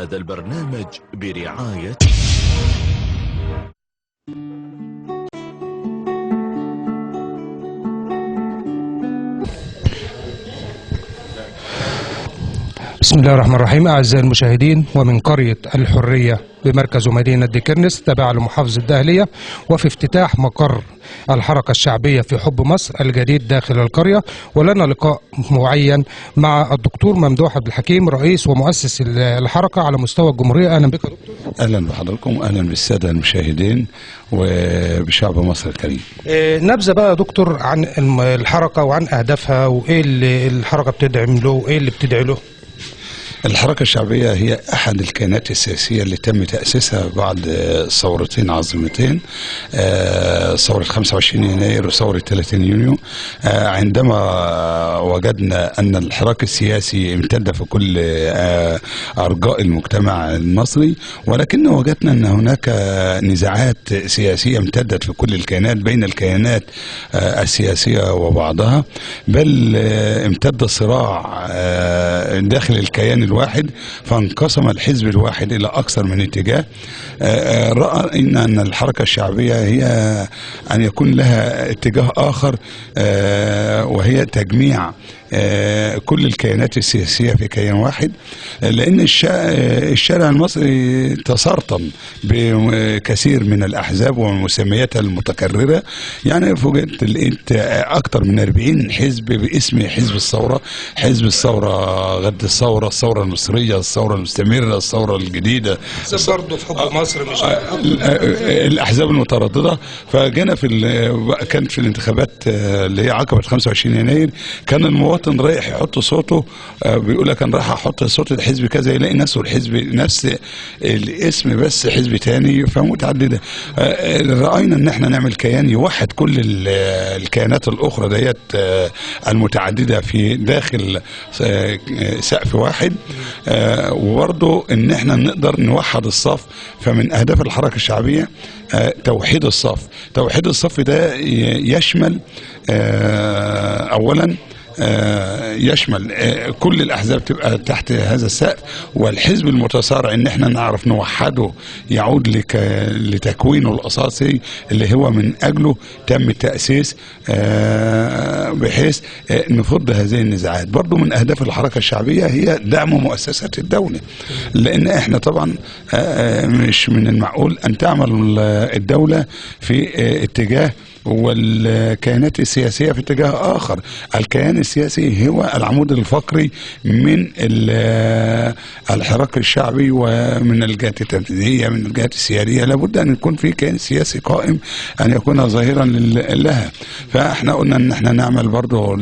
هذا البرنامج برعاية بسم الله الرحمن الرحيم. أعزائي المشاهدين، ومن قرية الحرية بمركز مدينة ديكيرنس تابعة لمحافظة الدقهلية، وفي افتتاح مقر الحركة الشعبية في حب مصر الجديد داخل القرية، ولنا لقاء معين مع الدكتور ممدوح عبد الحكيم رئيس ومؤسس الحركة على مستوى الجمهورية. أهلا بك يا دكتور. أهلا بحضراتكم، أهلا بالسادة المشاهدين وبشعب مصر الكريم. نبذة بقى يا دكتور عن الحركة وعن أهدافها، وإيه اللي الحركة بتدعم له وإيه اللي بتدعي له. الحركة الشعبية هي أحد الكيانات السياسية اللي تم تأسيسها بعد ثورتين عظيمتين، ثورة 25 يناير وثورة 30 يونيو. عندما وجدنا أن الحراك السياسي امتد في كل أرجاء المجتمع المصري، ولكن وجدنا أن هناك نزاعات سياسية امتدت في كل الكيانات بين الكيانات السياسية وبعضها، بل امتد صراع داخل الكيان الواحد، فانقسم الحزب الواحد إلى أكثر من اتجاه. رأى أن الحركة الشعبية هي أن يكون لها اتجاه آخر، وهي تجميع كل الكيانات السياسية في كيان واحد، لأن الشارع المصري تسرطن بكثير من الأحزاب ومسمياتها المتكررة. يعني فوجئت لقيت أكثر من 40 حزب باسم حزب الثورة، حزب الثورة، غد الثورة، الثورة المصرية، الثورة المستمرة، الثورة الجديدة، برضه في حب مصر، مش الأحزاب المترددة. فجينا في كانت في الانتخابات اللي هي عقبت 25 يناير، كان المواطن رايح يحط صوته، بيقول لك انا رايح احط صوت الحزب كذا، يلاقي نفسه الحزب نفس الاسم بس حزب تاني، فمتعدده. راينا ان احنا نعمل كيان يوحد كل الكيانات الاخرى ديت المتعددة في داخل سقف واحد، وبرضه ان احنا نقدر نوحد الصف. فمن اهداف الحركة الشعبية توحيد الصف. توحيد الصف ده يشمل اولا يشمل كل الأحزاب تبقى تحت هذا السقف، والحزب المتصارع إن احنا نعرف نوحده يعود لتكوينه الأساسي اللي هو من أجله تم التأسيس، بحيث نفض هذه النزاعات. برضو من أهداف الحركة الشعبية هي دعم مؤسسات الدولة، لأن احنا طبعا مش من المعقول أن تعمل الدولة في اتجاه والكيانات السياسية في اتجاه آخر. الكيان السياسي هو العمود الفقري من الحراك الشعبي ومن الجهات التنفيذية، من الجهات السيادية. لابد أن يكون في كيان سياسي قائم، أن يكون ظاهرا لها. فاحنا قلنا أن احنا نعمل برضو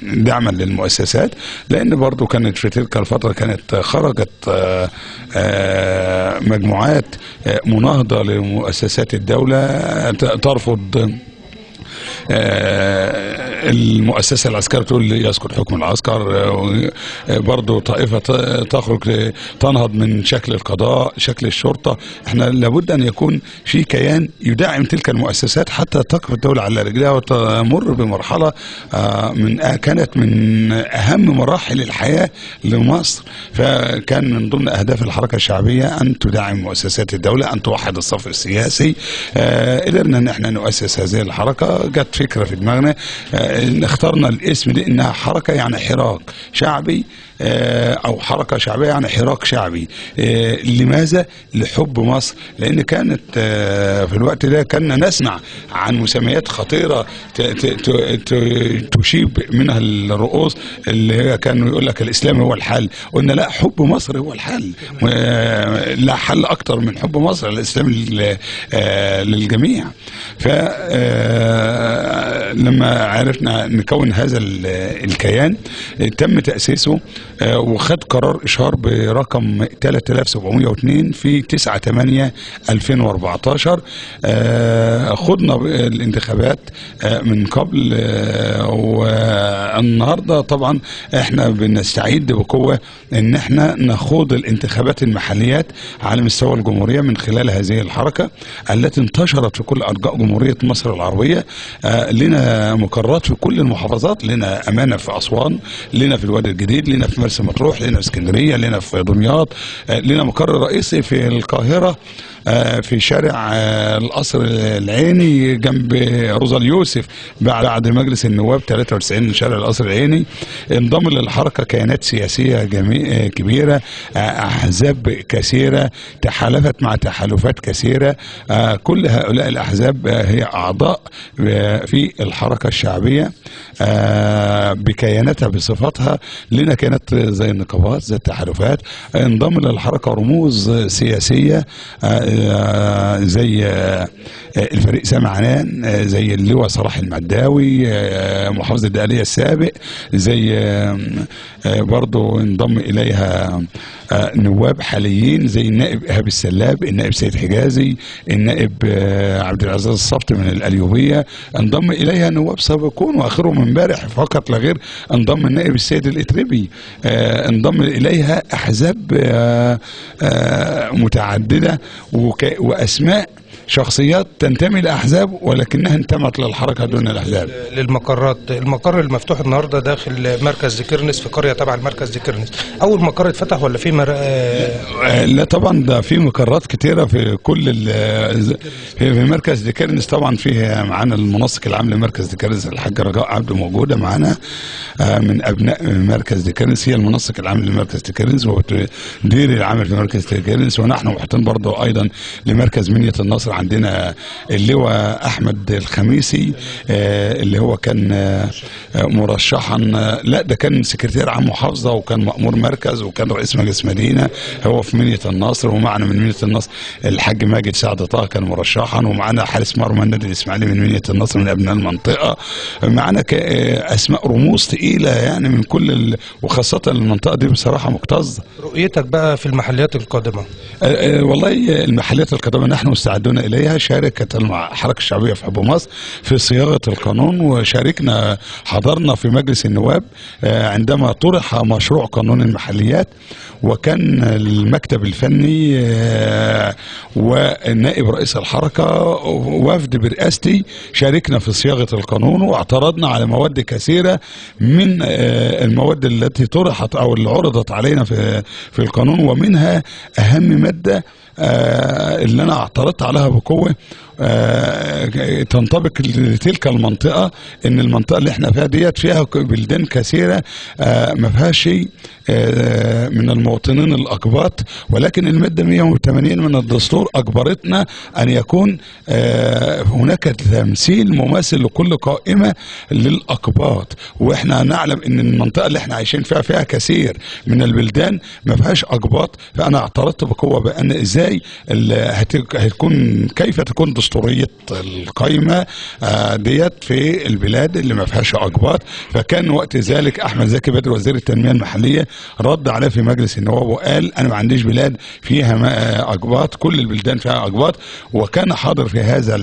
دعما للمؤسسات، لأن برضو كانت في تلك الفترة كانت خرجت مجموعات مناهضة لمؤسسات الدولة، ترفض المؤسسة العسكرية، تقول يسقط حكم العسكر. برضو طائفة تخرج تنهض من شكل القضاء، شكل الشرطة. احنا لابد أن يكون في كيان يدعم تلك المؤسسات حتى تقف الدولة على رجلها وتمر بمرحلة من كانت من أهم مراحل الحياة لمصر. فكان من ضمن أهداف الحركة الشعبية أن تدعم مؤسسات الدولة، أن توحد الصف السياسي. قدرنا أن احنا نؤسس هذه الحركة. جت فكرة في دماغنا، اخترنا الاسم لأنها حركة يعني حراك شعبي، أو حركة شعبية يعني حراك شعبي. لماذا؟ لحب مصر، لأن كانت في الوقت ده كنا نسمع عن مسميات خطيرة تشيب منها الرؤوس، اللي هي كانوا يقول لك الإسلام هو الحل. قلنا لا، حب مصر هو الحل، لا حل أكتر من حب مصر، الإسلام للجميع. فلما عرفنا نكون هذا الكيان تم تأسيسه، وخد قرار إشهار برقم 3702 في 9/8/2014. خدنا الانتخابات من قبل، والنهارده طبعا احنا بنستعد بقوة ان احنا نخوض الانتخابات المحليات على مستوى الجمهورية من خلال هذه الحركة التي انتشرت في كل أرجاء جمهورية مصر العربية. لنا مقرات في كل المحافظات، لنا أمانة في أسوان، لنا في الوادي الجديد، لنا في مرسى مطروح، لنا في اسكندرية، لنا في دمياط، لنا مقر رئيسي في القاهرة في شارع القصر العيني جنب روزا اليوسف بعد مجلس النواب 93 شارع القصر العيني. انضم للحركة كيانات سياسية كبيرة، أحزاب كثيرة تحالفت مع تحالفات كثيرة. كل هؤلاء الأحزاب هي أعضاء في الحركة الشعبية بكياناتها بصفاتها. لنا كانت زي النقابات زي التحالفات. انضم للحركة رموز سياسية زي الفريق سامي عنان، زي اللواء صلاح المعداوي محافظ الدقهلية السابق، زي برضو انضم إليها نواب حاليين زي النائب إيهاب السلاب، النائب سيد حجازي، النائب عبد العزيز الصبت من القليوبية. انضم إليها نواب سابقون وآخرهم امبارح فقط لا غير انضم النائب السيد الإتربي. انضم إليها أحزاب متعددة وأسماء شخصيات تنتمي لأحزاب ولكنها انتمت للحركة دون الأحزاب. للمقرات، المقر المفتوح النهارده داخل مركز ديكرنس في قرية تبع المركز ديكرنس، أول مقر اتفتح ولا في لا طبعا ده في مقرات كتيرة في كل في مركز ديكرنس. طبعا فيه معانا المنسق العام لمركز ديكرنس الحاج رجاء عبده موجودة معانا من أبناء مركز ديكرنس، هي المنسق العام لمركز ديكرنس وتدير العمل في مركز ديكرنس. ونحن محيطين برضه أيضا لمركز منية النصر، عندنا اللواء احمد الخميسي اللي هو كان مرشحا، لا ده كان سكرتير عام محافظة وكان مأمور مركز وكان رئيس مجلس مدينة، هو في منية النصر. ومعنا من منية النصر الحاج ماجد سعد طه كان مرشحا، ومعنا حارس مرمى النادي الاسماعيلي من منية النصر من ابناء المنطقة. معنا اسماء رموز ثقيلة يعني من كل وخاصة المنطقة دي بصراحة مكتظه. رؤيتك بقى في المحليات القادمة؟ والله المحليات القادمة نحن مستعدون إليها. شاركت الحركة الشعبية في حب مصر في صياغة القانون، وشاركنا حضرنا في مجلس النواب عندما طرح مشروع قانون المحليات، وكان المكتب الفني والنائب رئيس الحركة وفد برئاستي شاركنا في صياغة القانون، واعترضنا على مواد كثيرة من المواد التي طرحت أو اللي عرضت علينا في القانون، ومنها أهم مادة اللي أنا اعترضت عليها بقوة تنطبق لتلك المنطقة، إن المنطقة اللي احنا فيها ديت فيها بلدان كثيرة ما فيهاش من المواطنين الأقباط، ولكن المادة 180 من الدستور أجبرتنا أن يكون هناك تمثيل مماثل لكل قائمة للأقباط. وإحنا نعلم إن المنطقة اللي احنا عايشين فيها فيها كثير من البلدان ما فيهاش أقباط، فأنا اعترضت بقوة بأن إزاي هتكون، كيف تكون دستورية القايمة ديت في البلاد اللي ما فيهاش أقباط. فكان وقت ذلك أحمد زكي بدر وزير التنمية المحلية رد عليه في مجلس النواب وقال أنا ما عنديش بلاد فيها أقباط، كل البلدان فيها أقباط. وكان حاضر في هذا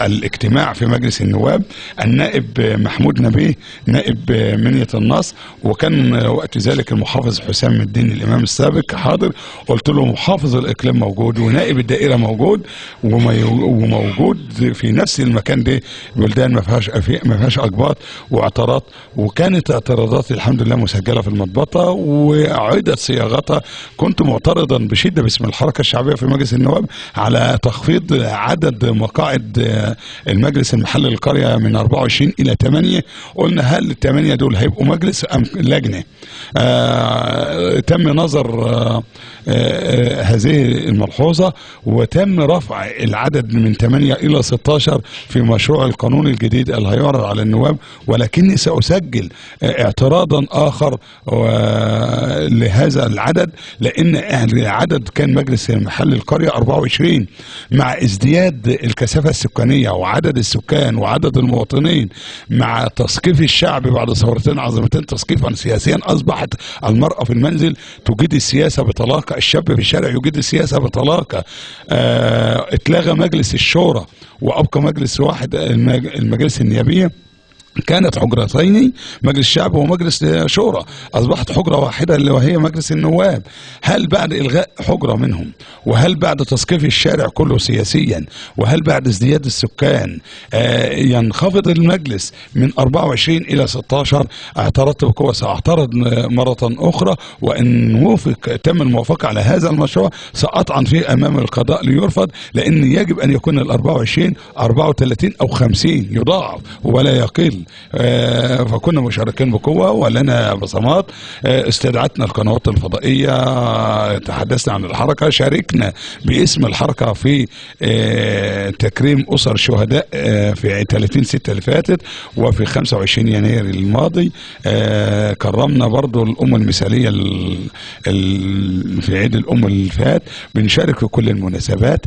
الاجتماع في مجلس النواب النائب محمود نبيه نائب منية النصر، وكان وقت ذلك المحافظ حسام الدين الإمام السابق حاضر. قلت له محافظ الإقليم موجود ونائب الدائرة موجود وموجود في نفس المكان ده بلدان ما فيهاش أقباط، واعتراض. وكانت اعتراضاتي الحمد لله مسجلة في المضبطة وأعيدت صياغتها. كنت معترضا بشدة باسم الحركة الشعبية في مجلس النواب على تخفيض عدد مقاعد المجلس المحلي للقرية من 24 إلى 8. قلنا هل الثمانية دول هيبقوا مجلس أم لجنة؟ تم نظر هذه الملحوظة وتم رفع العدد من 8 إلى 16 في مشروع القانون الجديد اللي هيعرض على النواب، ولكني سأسجل اعتراضا آخر لهذا العدد، لأن العدد كان مجلس محل القرية 24، مع ازدياد الكثافة السكانية وعدد السكان وعدد المواطنين، مع تثقيف الشعب بعد ثورتين عظيمتين تثقيفا سياسيا، أصبحت المرأة في المنزل تجيد السياسة بطلاقة، الشاب في الشارع يجيد السياسة بطلاقة. اتلغى مجلس الشورى وأبقى مجلس واحد المجالس النيابية. كانت حجرتين، مجلس الشعب ومجلس شورى، أصبحت حجرة واحدة اللي وهي مجلس النواب. هل بعد إلغاء حجرة منهم، وهل بعد تثقيف الشارع كله سياسيا، وهل بعد ازدياد السكان ينخفض المجلس من 24 إلى 16؟ اعترضت بقوة، سأعترض مرة أخرى، وإن وافق تم الموافقة على هذا المشروع سأطعن فيه أمام القضاء ليرفض، لأن يجب أن يكون ال 24 34 أو 50، يضاعف ولا يقل. فكنا مشاركين بقوة ولنا بصمات، استدعتنا القنوات الفضائية، تحدثنا عن الحركة، شاركنا باسم الحركة في تكريم أسر الشهداء في 30/6 اللي فاتت، وفي 25 يناير الماضي كرمنا برضو الأم المثالية في عيد الأم اللي فات. بنشارك في كل المناسبات،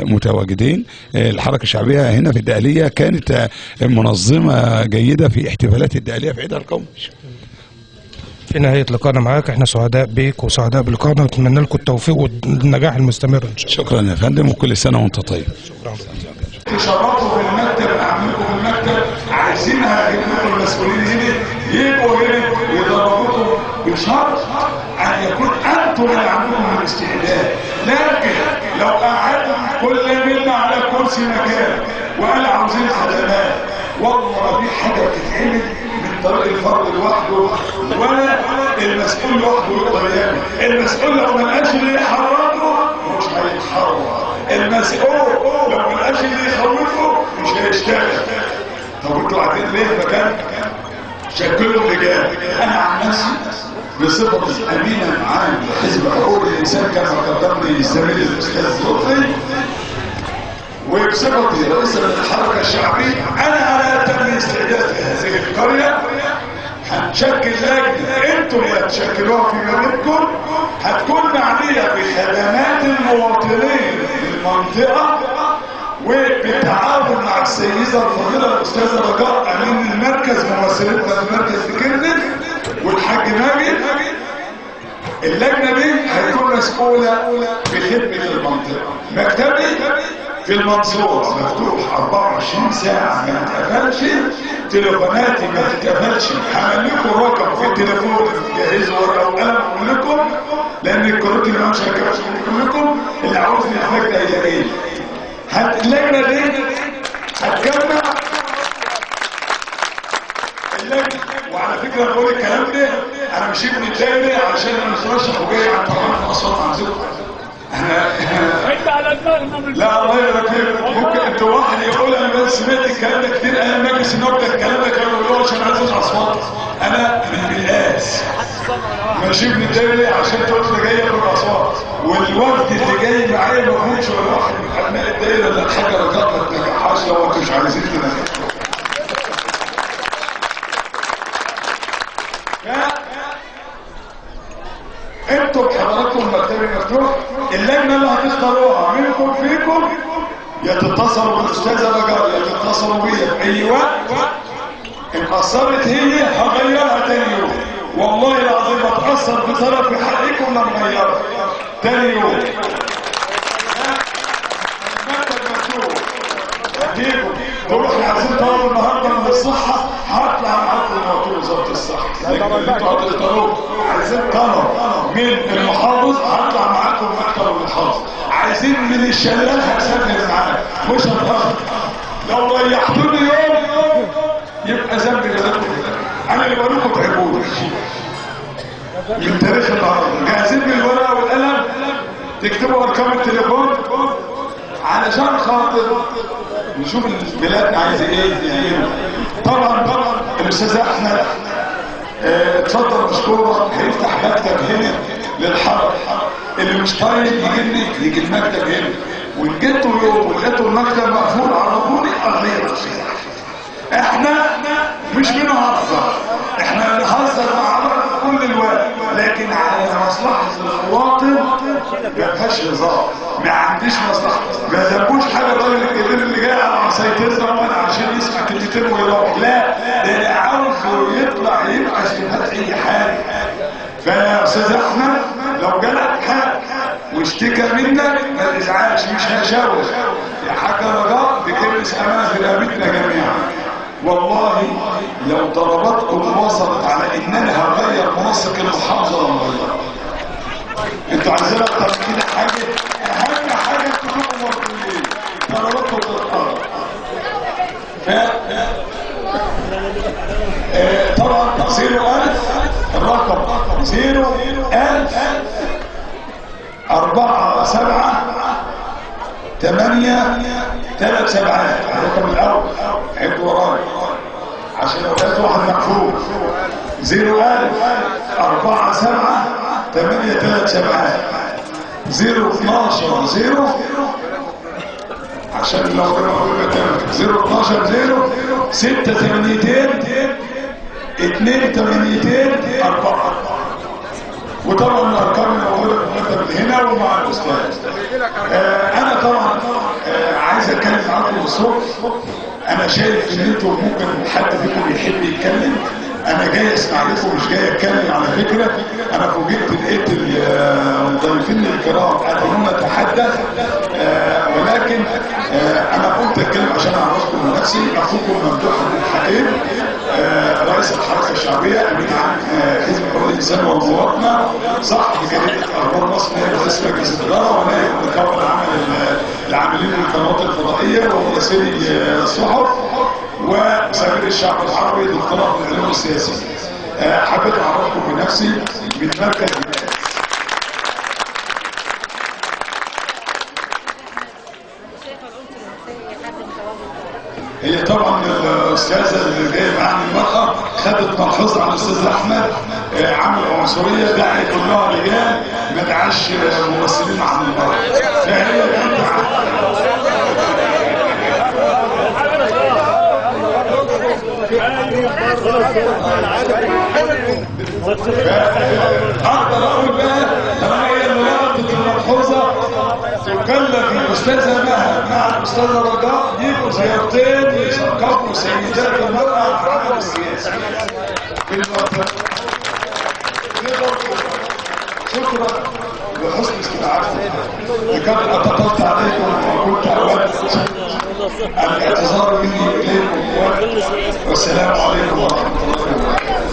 متواجدين. الحركة الشعبية هنا في الدقهلية كانت منظمة جيدة في احتفالات الدقهلية في عيد القومي. في نهاية لقائنا معاك، احنا سعداء بيك وسعداء بلقائنا، ونتمنى لكم التوفيق والنجاح المستمر ان شاء الله. شكرا يا فندم، وكل سنة وانت طيب. شكرا. تشرفوا في المكتب، اعملكم في المكتب، عايزينها اجيب لكم المسؤولين هنا يبقوا هنا ويدربوكم، بشرط ان يكون انتم اللي عندكم الاستعداد. لكن لو قعدنا كل منا على كرسي مكان وقال عاوزين خدمات، والله ما في حاجة بتتعمل من طريق الفرد لوحده ولا المسؤول لوحده يقدر يعمل. المسؤول لو ما لقاش اللي يحركه مش هيتحرك، المسؤول لو ما لقاش اللي يخوفه مش هيشتغل. طب انتوا قاعدين ليه في مكان؟ شكلوا لجان. انا عن نفسي بصفتي امينا عام لحزب حقوق الانسان كما قدمني الزميل الاستاذ لطفي، وبصفتي رئيس الحركة الشعبية، انا على اتم استعداد في هذه القرية. هنشكل لجنة انتوا اللي هتشكلوها في بلدكم، هتكون معنية بخدمات المواطنين للمنطقة، وبالتعاون مع السيدة الفاضلة الاستاذة رجاء امين المركز ممثلتنا في مركز دكرنس والحاج ماجد. اللجنة دي هتكون مسؤولة بخدمة المنطقة. مكتبي في المنصورة مفتوح 24 ساعة، ما تتقفلش، تليفوناتي ما تتقفلش. هعمل لكم رقم في التليفون، جهزوا ورقة وقلم اقول لكم، لأن الكروت اللي مش هتكفي لكم، اللي عاوزني المكتب يلاقيني. اللجنة دي هتجمع اللجنة. وعلى فكرة أنا بقول الكلام ده، أنا مش ابن الدايرة عشان أنا مترشح وجاي عن طبعا في أصوات عندكم. انت على دماغنا. لا الله يبارك فيك. ممكن انت واحد يقول انا بس سمعت الكلام ده كتير ايام مجلس النواب، ده الكلام ده كانوا بيقولوه عشان عايز اصوات. انا من بالقاس ماشي ابن الدايرة عشان تقول لي جاي اخد اصوات، والوفد اللي جاي معايا ما فيهوش ولا واحد من ابناء الدايرة اللي الحاجة رجعت ما تنجحهاش لو انتوا مش عايزين تنجحوا. انتوا بحضراتكم مكتبي مفتوح، اللجنة اللي هتختاروها منكم فيكم، يا تتصلوا بالاستاذه رجاء يا تتصلوا بيا في اي وقت. ان قصرت هي هغيرها تاني يوم، والله العظيم بتاثر بطرف في حقكم لما اغيرها تاني يوم. المكتب مفتوح هتيجوا تقولوا احنا عايزين طلب النهارده من الصحة، هطلع معاكم موضوع وزارة الصحة. لكن اللي انتوا هتختاروه عايزين طلب من المحافظ، هطلع معاكم مكتب المحافظ. عايزين من الشلال هسافر معاك، مش هتاخر. لو ريحتوني يوم يبقى ذنبي جزاكم. انا اللي بقول لكم تعبوني من تاريخ النهارده. جاهزين بالورقة والقلم تكتبوا ارقام التليفون علشان خاطر نشوف البلاد عايزه ايه. طبعا الاستاذ احمد اتفضل مشكورا، هيفتح مكتب هنا للحركة. اللي مش طايق يجيني يجي المكتب هنا، وان جيتوا يوم ولقيتوا المكتب مقفول عرفوني اغير. احنا مش بنهزر، احنا بنهزر مع بعض كل الوقت، لكن على مصلحة المواطن ما فيهاش هزار. ما عنديش مصلحة، ما ذنبوش حاجة الراجل الكبير اللي جاي على عصايتين طبعا عشان يسمع كلمتين ويروح، لا ده انا عاوزه يطلع يبقى استفاد اي حاجة. فيا استاذ احمد لو جالك حق واشتكى منك ما تزعلش، مش هشاور يا حاجة رجاء، دي كلمة امانه في رقبتنا جميعا. والله لو طلباتكم وصلت على ان انا هغير منسق المحافظة لما اغيرها. انتوا عايزين اكتر من كده حاجة؟ اهم حاجة انتوا تبقوا مرضيين، طلباتكم تتقرر. طبعا 01000 الرقم 01000 4 7 8 3 7 الرقم الاول، عد ورايا عشان لو لقيت واحد مقفول. 01000 4 7 8 3 7 0 12 0 عشان لو 0 12 0 6 8 2 8 4. وطبعا الارقام الموجودة في المكتب هنا ومع الاستاذ. انا طبعا عايز اتكلم معاكم بالصوت. انا شايف ان انتوا ممكن حد فيكم يحب يتكلم. انا جاي اسمع لكم مش جاي اتكلم على فكرة. انا فوجئت لقيت المضيفين الكرام قالوا نتحدث، ولكن انا قلت اتكلم عشان اعرفكم بنفسي. اخوكم ممدوح عبد الحكيم، رئيس الحركة الشعبية، امين عام حزب حقوق الانسان والمواطنه، صاحب جريدة اخبار مصر، رئيس مجلس الادارة، ونائب نقابة العمل العاملين للقنوات الفضائية ومراسلي الصحف وسفير الشعب العربي، دكتوراه في العلوم السياسية. حبيت اعرفكم بنفسي من مركز. هي طبعا الاستاذة اللي جاية معانا المراة خدت ملحوظة على الاستاذ احمد، عامل عنصرية، دعي كلها رجال، ما دعاش ممثلين عن المراة. فهي اقدر اقول بقى طالما هي اللي لقطت الملحوظة، تكلف الاستاذة مها مع الاستاذة رجاء يجوا زيارتين يثقفوا سيدات المراة عن العمل السياسي في المنطقة. شكرا لحسن استماعكم. لقد اطلت عليكم وكنت اود الاعتذار مني اليكم، والسلام عليكم ورحمة الله وبركاته.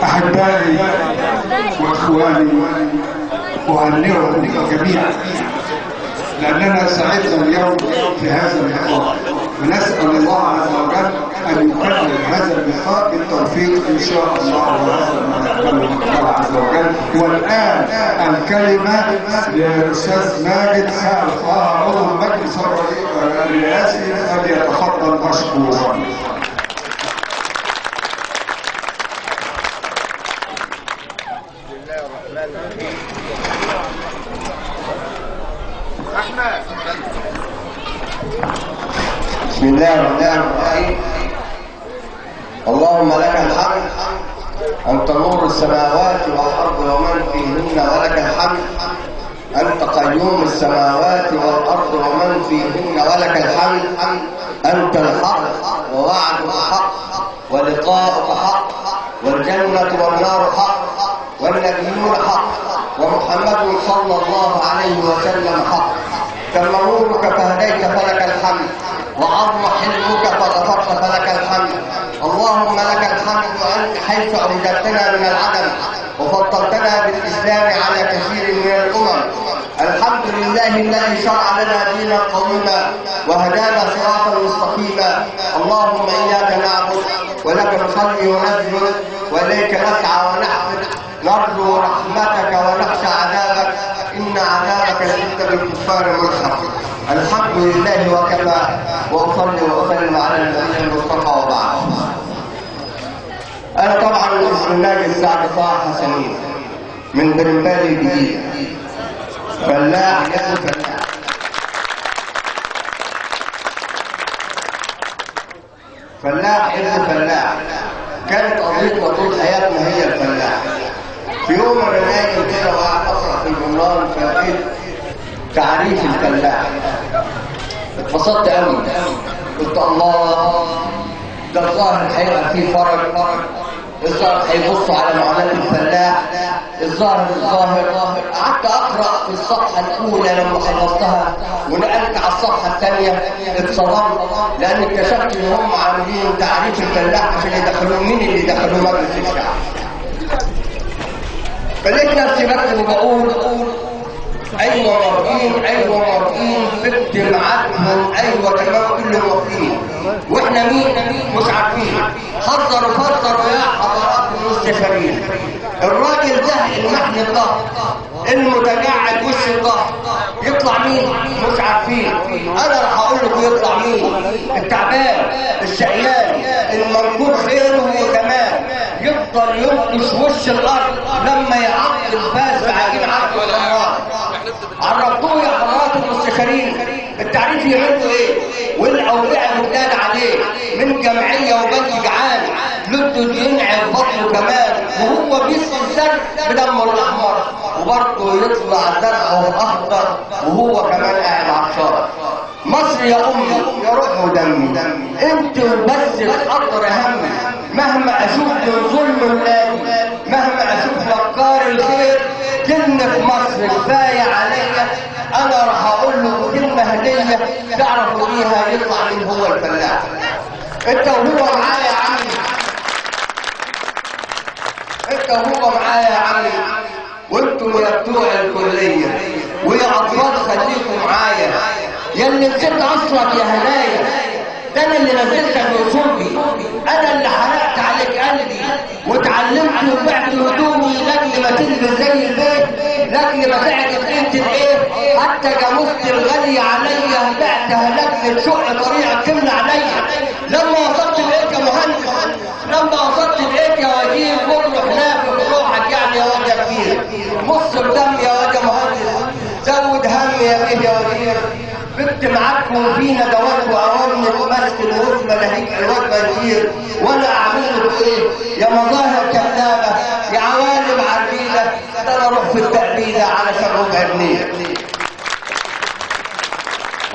أحبائي وإخواني، أهنئكم جميعا لأننا سعدنا اليوم في هذا اللقاء، ونسأل الله عز وجل أن يكمل هذا اللقاء بالتوفيق إن شاء الله، وهذا ما نقبله من الله عز وجل. والآن الكلمة للأستاذ ماجد سعد طه، عضو المجلس الرئاسي، فليتفضل مشكورا. بسم الله الرحمن الرحيم. اللهم لك الحمد، أنت نور السماوات والأرض ومن فيهن، ولك الحمد، أنت قيوم السماوات والأرض ومن فيهن، ولك الحمد، أنت الحق ووعدك حق ولقاؤك حق والجنة والنار حق والنبيون حق ومحمد صلى الله عليه وسلم حق. تم نورك فهديت فلك الحمد، وعظم حلمك فغفرت فلك الحمد. اللهم لك الحمد أنت حيث أوجدتنا من العدم وفضلتنا بالإسلام على كثير من الأمم. الحمد لله الذي شرع لنا دينا قويما وهدانا صراطا مستقيما. اللهم إياك نعبد ولك نصلي ونسجد وإليك نسعى ونحفد، نرجو رحمتك ونخشى عذابك، إن عذابك ليس بالكفار ملحق. الحمد لله وكفى، وأصلي وأسلم على النبي المصطفى وبعد. أنا طبعا اسمي ماجد سعد طه حسنين من برمبالي الجديد، فلاح يا فلاح. فلاح ابن فلاح، كانت قضيتنا طول حياتنا هي الفلاح. في يوم انا نايم كده وقاعد اقرا في الجورنال فلقيت تعريف الفلاح، اتبسطت قوي، قلت الله، ده الظاهر هيبقى فيه فرج الظاهر هيبصوا على معاناة الفلاح، الظاهر الظاهر. قعدت اقرا في الصفحة الاولى لما خلصتها ونقلت على الصفحة الثانية اتصدمت، لان اكتشفت ان هم عاملين تعريف الفلاح عشان يدخلوه، مين اللي يدخلوه مجلس الشعب. فلقيت نفسي بكتب وبقول ايوه موافقين، ايوه موافقين، في اجتماعاتهم، ايوه تمام كله موافقين، واحنا مين مش عارفين. حذروا فذروا يا حضرات المستشارين، الراجل ده المحن الظهر المتجعد وش الظهر يطلع مين مش عارفين. انا راح اقول لكم يطلع مين: التعبان الشقيان المنكور خيره وكمان، يفضل ينقش وش الارض لما يعض الفاس بعجين عرق الامراض. عرفتوه يا حضرات المستشارين التعريف يعملوا ايه، والاوضاع بتنادى عليه من جمعية وبنك جعان لده ينعم بطنه كمان، وهو بيسقي الزرع بدمه الاحمر، وبرضه يطلع زرعه اخضر وهو كمان قاعد عطشان. مصر يا امي يا روحي ودمي، انت وبس القدر همي، مهما اشوف من ظلم ولادي، مهما اشوف مكار الخير، كلمة مصر كفاية عليا. انا راح اقول له كلمة هديه تعرفوا بيها يطلع مين هو الفلاح. انت وهو معايا يا عمي، انت وهو معايا يا عمي، وانتم يا بتوع الكلية ويا اطفال خليكم معايا، يا اللي نسيت اصلك يا هنايا، ده انا اللي نزلتك من صلبي، انا اللي حرقت عليك قلبي واتعلمت وبعت هدومي لاجل ما تلبس زي البيت، لاجل ما تعرف قيمة الايه، حتى جاموستي الغالية عليا بعتها لاجل تشق طريقك تملى عليا. لما وصلت لايك يا مهندس، لما وصلت لايك يا وزير، كله خلاف روحك يعني يا واد يا كبير، مص بدم يا واد يا مهندس، زود هم يا بيه يا وزير، بنت معاكم في ندوات واوامر وماسك الرتبة ناهيك الواد وزير، وانا اعمل لكم ايه يا مظاهر كذابه يا عوالم عربيده، ده انا اروح في التأبيده علشان ربع جنيه.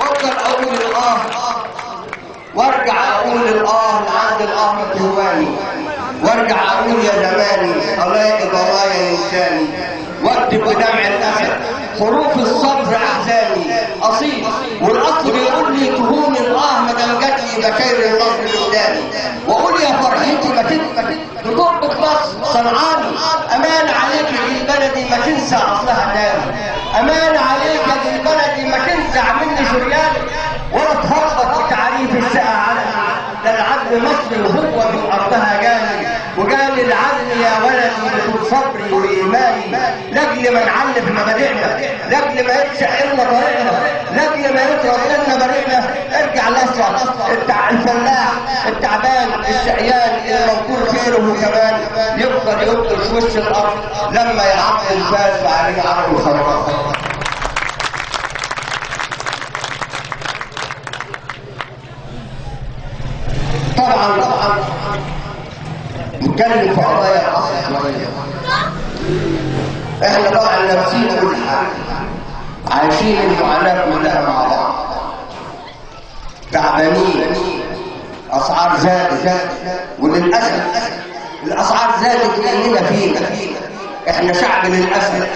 وافضل اقول الاه وارجع اقول الاه لعند الاه تهواني، وارجع اقول يا زماني الاقي ضرايا انساني، واكتب بدمع الاسد حروف الصبر احزاني اصيل، والاصل بيقول لي تهون الاه ما دام جات لي بشاير النصر قدامي، واقول يا فرحتي ما تثبت بتربة مصر صنعاني، امان عليك يا بلدي ما تنسى اصلها تاني، امان عليك يا بلدي ما تنزع مني شرياني، ولا تخبط بتعريف الشقة عني، ده العدل مصري وهو من ارضها جاني، وجاني العدل يا ولدي بطول صبري وايماني، لاجل ما نعلف مبادئنا، لاجل ما يتشق لنا طريقنا، لاجل ما يطرد لنا بريقنا. ارجع لاصلك الفلاح التعبان الشقيان المنكور خيره كمان، يفضل ينقش وش الارض لما يعض الفاس علينا عرق الخراب. طبعا طبعا نتكلم في قضايا العصر شوية. احنا طبعا لابسين كل حاجة، عايشين المعاناة كلها مع بعض، تعبانين، اسعار زادت، وللاسف الاسعار زادت لاننا فينا، احنا شعب للاسف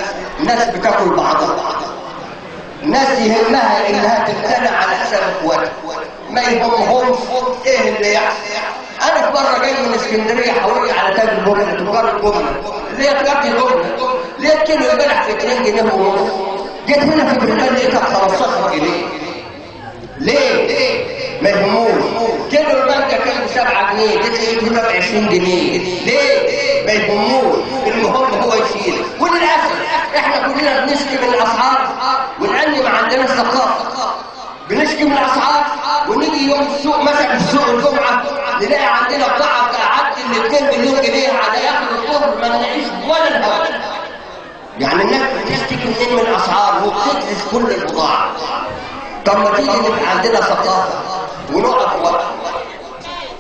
ناس بتاكل بعضها، ناس يهمها انها تقتنع على حساب اخواتها، ما يهمهمش ايه اللي يحصل. انا في مرة جاي من اسكندرية حولي على تاج الجملة، تجار الجملة اللي هي تجارة الجملة، لقيت كيلو البلح في 2 جنيه ونص، جيت هنا في بريطانيا لقيتها ب 15 جنيه. ليه؟ ما يهموش. كيلو البنجه كان ب 7 جنيه، جيت لقيته هنا ب 20 جنيه. ليه؟ ما يهموش، المهم هو يشيل. وللاسف احنا كلنا بنشكي من الاسعار، ولان ما عندناش ثقافة بنشكي من الاسعار، ونيجي يوم السوق مثلا في سوق الجمعة نلاقي عندنا بضاعة تعدي ال 2 مليون جنيه على اخر الظهر ما نلاقيش ولا الهواء. يعني الناس بتشتكي منين من الاسعار وبتدرس كل البضاعة. طب ما تيجي نبقى عندنا ثقافة ونقف وقت،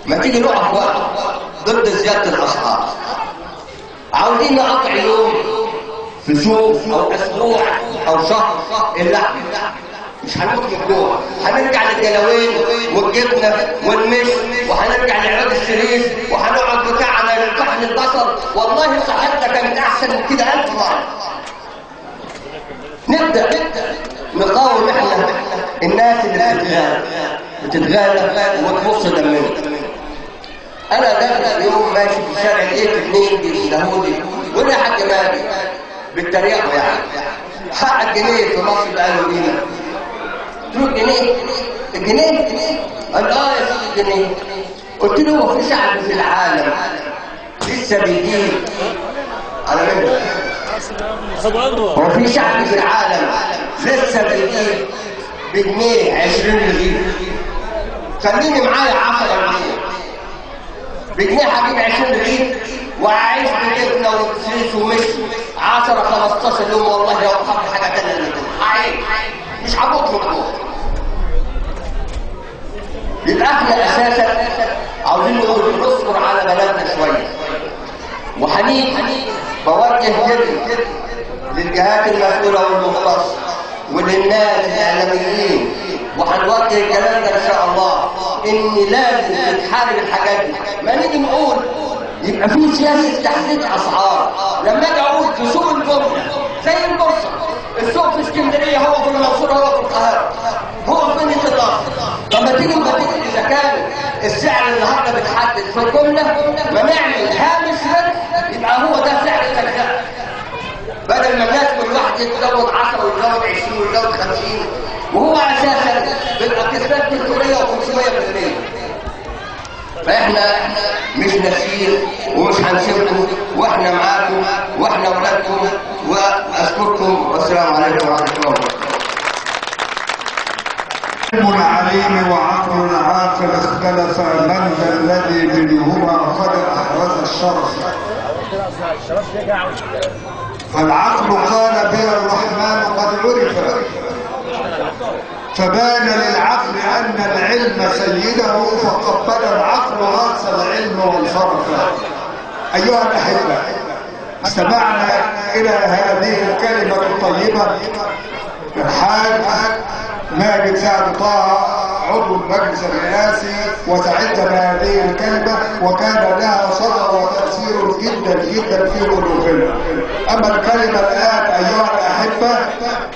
ما تيجي نقف وقت ضد زيادة الاسعار. عاوزين نقطع يوم في سوق او اسبوع او شهر اللحم، مش هنموت من الجوع، هنرجع للجلاوين والجبنه والمش، وهنرجع لعلاج الشريف، وهنقعد بتاعنا للطحن. البشر والله صحتنا كانت احسن من كده 1000 مرة. نبدا نقاوم احنا الناس اللي بتتغالى وتبص دمنا. انا داخل يوم ماشي في الشارع لقيت 2 بيندهولي ولا حاج مالي بالتريقه، يعني حق الجنيه في مصر بقى له قيمة. قلت له الجنيه؟ الجنيه؟ قال اه يا سيدي الجنيه. قلت له هو في شعب في العالم لسه بيجيب على منه؟ هو في شعب في العالم لسه بيجيب بجنيه 20 رغيف؟ خليني معايا 10 جنيه، بجنيه هجيب 20 رغيف وهعيش بجبنه وسيس ومش 10 15 يوم، والله لو حط حاجة ثانية من كده هعيش، مش هموت من الجوع. يبقى احنا اساسا عاوزين نقول نصبر على بلدنا شوية. وحنيف بوجه كلمة للجهات المسؤولة والمختصه وللناس الاعلاميين، وهنوجه الكلام ده ان شاء الله، ان لازم تتحارب الحاجات دي. ما نيجي نقول يبقى في سياسة تحديد اسعار، لما اجي اقول في سوق الجملة زي البورصة، السوق في اسكندرية هو في المنصورة هو في القاهرة هو في مدينة النصر. طب ما تيجي نقول اذا كان السعر النهارده بيتحدد في الجملة، ما نعمل هامش ربح يبقى هو ده سعر التجزئة، بدل ما الناس كل واحد يتزود 10 ويتزود 20 ويتزود 50 وهو اساسا بيبقى كسبان 300 و500%. فاحنا مش ناسيين ومش هنسيبكم، واحنا معاكم واحنا اولادكم، واشكركم والسلام عليكم ورحمة الله وبركاته. علم عليم وعقل عاقل اختلف، من ذا الذي منهما قد احرز الشرف؟ فالعقل قال بها الرحمن قد عرف، فبان للعقل أن العلم سيده، فقبل العقل رأس العلم وانصرف. أيها الأحبة، استمعنا إلى هذه الكلمة الطيبة الحاج ماجد سعد طه عضو المجلس الرئاسي، وسعدت بهذه الكلمة وكان لها صدى وتأثير جدا جدا في قلوبنا. أما الكلمة الآن أيها الأحبة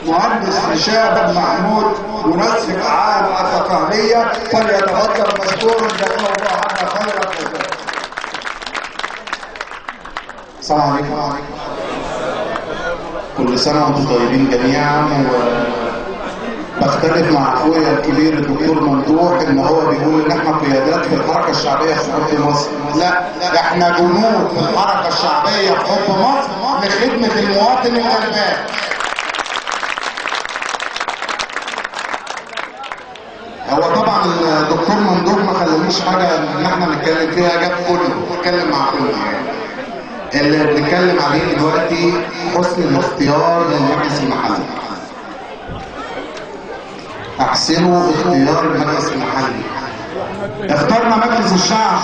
مهندس هشام محمود منسق عام التقالية، فليتفضل مشكورا، جزاه الله عنا خير الجزاء. السلام عليكم، كل سنة وأنتم طيبين جميعا. بختلف مع اخويا الكبير الدكتور ممدوح ان هو بيقول ان احنا قيادات في الحركة الشعبية في حب مصر. لا، احنا جنود في الحركة الشعبية في حب مصر لخدمة المواطن الغلبان. هو طبعا الدكتور ممدوح ما خلانيش حاجة ان احنا نتكلم فيها، جاب كله، اتكلم مع كله. يعني اللي بنتكلم عليه دلوقتي حسن الاختيار للمجلس المحلي. احسنوا اختيار المجلس المحلي. اخترنا مجلس الشعب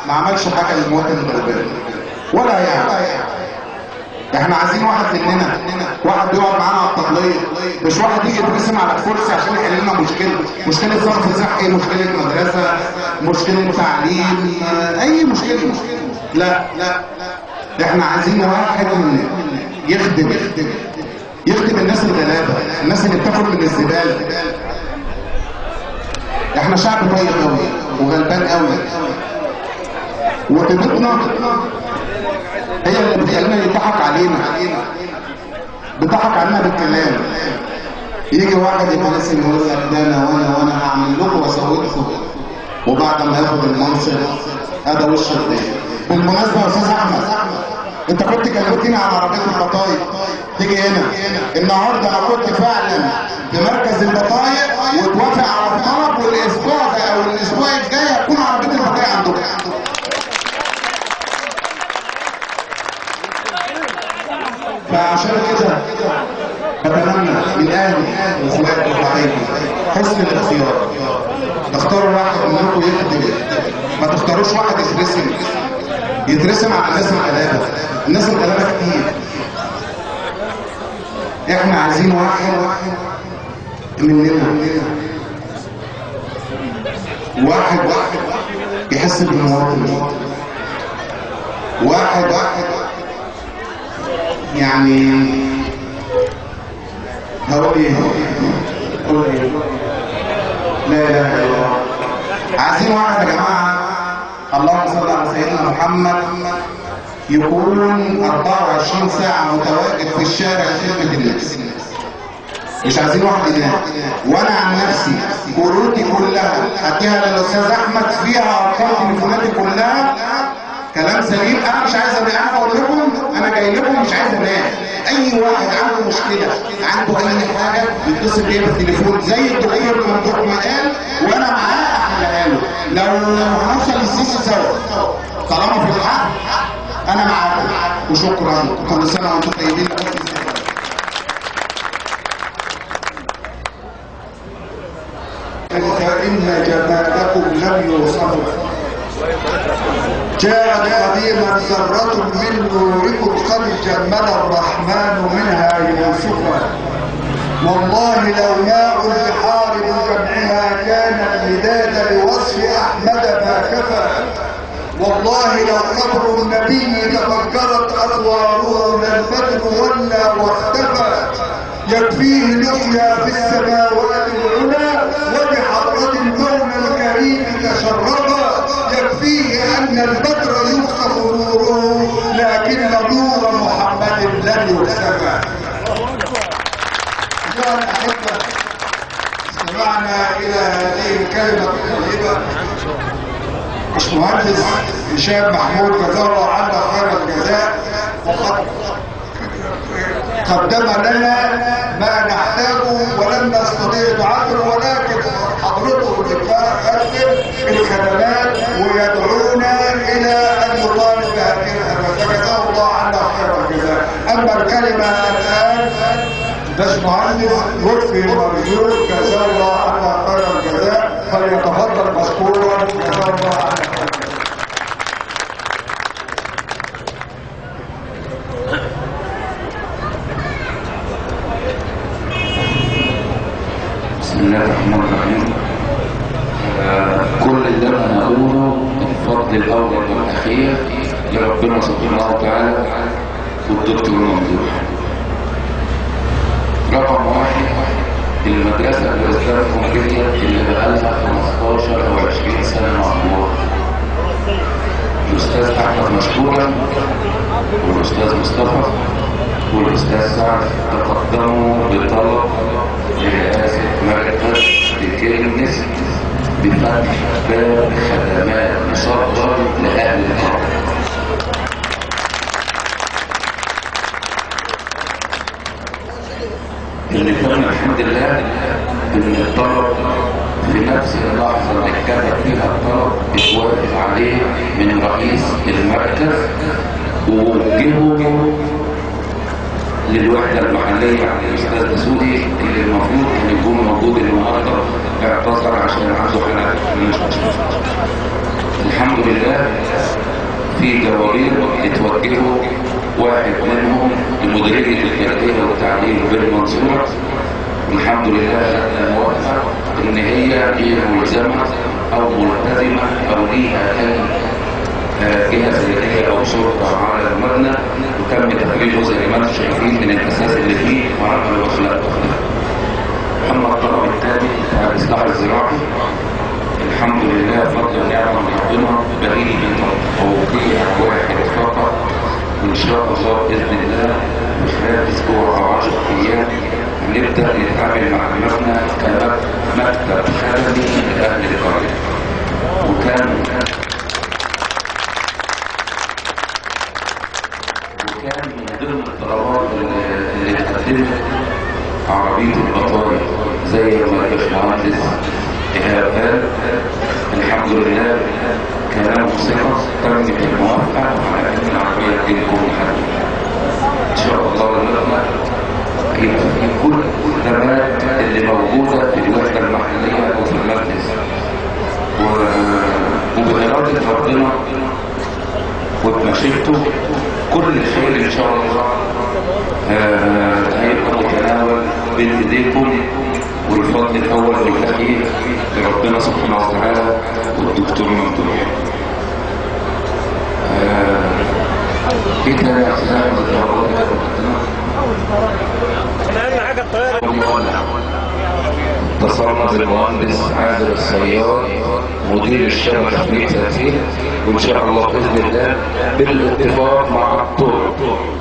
ما عملش حاجة للمواطن الغلبان ولا يعني. احنا عايزين واحد مننا، واحد يقعد معانا على الطبلية، مش واحد يجي يترسم على الكرسي عشان يحل لنا مشكلة، مشكلة صرف صحي، مشكلة مدرسه، مشكلة تعليم، اي مشكلة. لا لا، احنا عايزين واحد مننا يخدم يخدم الناس الغلابة، الناس اللي بتاكل من الزبالة. احنا شعب طيب قوي وغلبان قوي، وطيبتنا هي اللي بتخلينا يضحك علينا، بيضحك علينا بالكلام. يجي واحد يتنسي يقول لك ده انا وانا هعمل لكم واسوي لكم، وبعد ما ياخد المنصب هذا وش الدنيا. بالمناسبة يا استاذ احمد، انت كنت كلمتني عن عربية البطايق تيجي هنا النهارده. انا كنت فعلا في مركز البطايق وتوافق على الطلب، والاسبوع ده او الاسبوع الجاي هتكون عربية البطايق عندكم. فعشان كده بتمنى من اهلي واخواتي وحبايبي حسن الاختيار. اختاروا واحد منكم يخدم، ما تختاروش واحد يترسم يترسم على الناس الغلابة. الناس الغلابة كتير. احنا عايزين واحد مننا، واحد يحس بالمواطن. واحد يعني هقول ايه؟ قول ايه؟ لا اله الا الله. عايزين واحد يا جماعة، اللهم صل على سيدنا محمد، يكون 24 ساعة متواجد في الشارع خدمة الناس. مش عايزين واحد ينام. وانا عن نفسي كروتي كلها هديها للاستاذ احمد، فيها ارقام تليفوناتي كلها، كلام سليم. انا مش عايز ابقى، انا بقول لكم انا جاي لكم مش عايز انام. اي واحد عنده مشكلة، عنده اي حاجة، يتصل بيا بالتليفون زي الدكتور ممدوح ما قال، وانا معاه احلها له. لو هنوصل للسيسي سوا طالما في الحق انا معاكم. وشكرا، كل سنة وانتم طيبين. فإن جمالكم لم يوصفوا، جاءت قديما ذرة من نوركم قد جمل الرحمن منها يوسفا. والله لو ماء البحار بجمعها كان المداد لوصف أحمد ما كفى. والله لو قبر النبي تفجرت أنواره للبدر ولى واختفى. يكفيه لقيا في السماوات العلى وبحضرة المولى الكريم تشرفا. يكفيه أن البدر يخسف نوره لكن نور محمد لن يكسفا. أيها الأحبة، استمعنا إلى هذه الكلمة الطيبة. باشمهندس هشام محمود جزاه الله عنا خير الجزاء، وقد قدم لنا ما نحتاجه ولم نستطيع نعبر، ولكن حضرته يقدم الخدمات ويدعونا الى ان نطالب بهذه الخدمات، فجزاه الله عنا خير الجزاء. اما الكلمة الان باشمهندس لطفي مرزوق، جزاه الله عنا خير الجزاء، فليتفضل مشكورا، جزاه الله عنا خير الجزاء. بسم الله الرحمن الرحيم. كل اللي انا هقوله الفضل الاول والاخير لربنا سبحانه وتعالى والدكتور ممدوح. رقم واحد، المدرسة اللي قدامكم ديت اللي بقالها 15 او 20 سنة مهجورة. الاستاذ احمد مشكورا والاستاذ مصطفى والاستاذ سعد تقدموا بطلب لرئاسة مركز ديكيرنس بفتح باب خدمات مصدر لأهل القرية. اللي تم الحمد لله إن الطلب في نفس اللحظة اللي اتكتب فيها الطلب اتوافق عليه من رئيس المركز ووجهه للوحدة المحلية الأستاذ دسوقي اللي المفروض كان يكون موجود النهارده، اعتذر عشان عنده حالة المستشفى. الحمد لله في جوابين اتوجهوا، واحد منهم لمديرية التربية والتعليم بالمنصورة، والحمد لله خدنا موافقة إن هي غير ملزمة أو ملتزمة أو ليها أي جهة سيادية أو شرطة على المبنى، وتم تفريغه زي ما انتم شايفين من الأساس اللي فيه وعملوا أخلاق. أما الطلب الثاني بتاع الإصلاح الزراعي، الحمد لله فضل ونعمة من ربنا بقيلي توقيع واحد فقط، وإن شاء الله بإذن الله في خلال أسبوع أو 10 أيام هنبدأ نتعامل مع المبنى كمكتب خدمي لأهل القرية. وكان من ضمن الطلبات اللي اتقدمت عربية البطارية زي ما الباشمهندس إيهاب قال، الحمد لله كلامه ثقة، تمت الموافقة على إن العربية تجيلكم لحد إن شاء الله. المبنى هيبقى فيه كل الخدمات اللي موجودة في الوحدة المحلية أو في المجلس، وبإرادة ربنا وبمشيئته كل خير ان شاء الله هيبقى متناول بين ايديكم، والفضل الاول والاخير لربنا سبحانه وتعالى والدكتور ممدوح. في تاني يا استاذ احمد الطلبات؟ اتصلنا بالمهندس عادل الصياد مدير الشبكة في 30، وان شاء الله باذن الله بالاتفاق مع الطرق،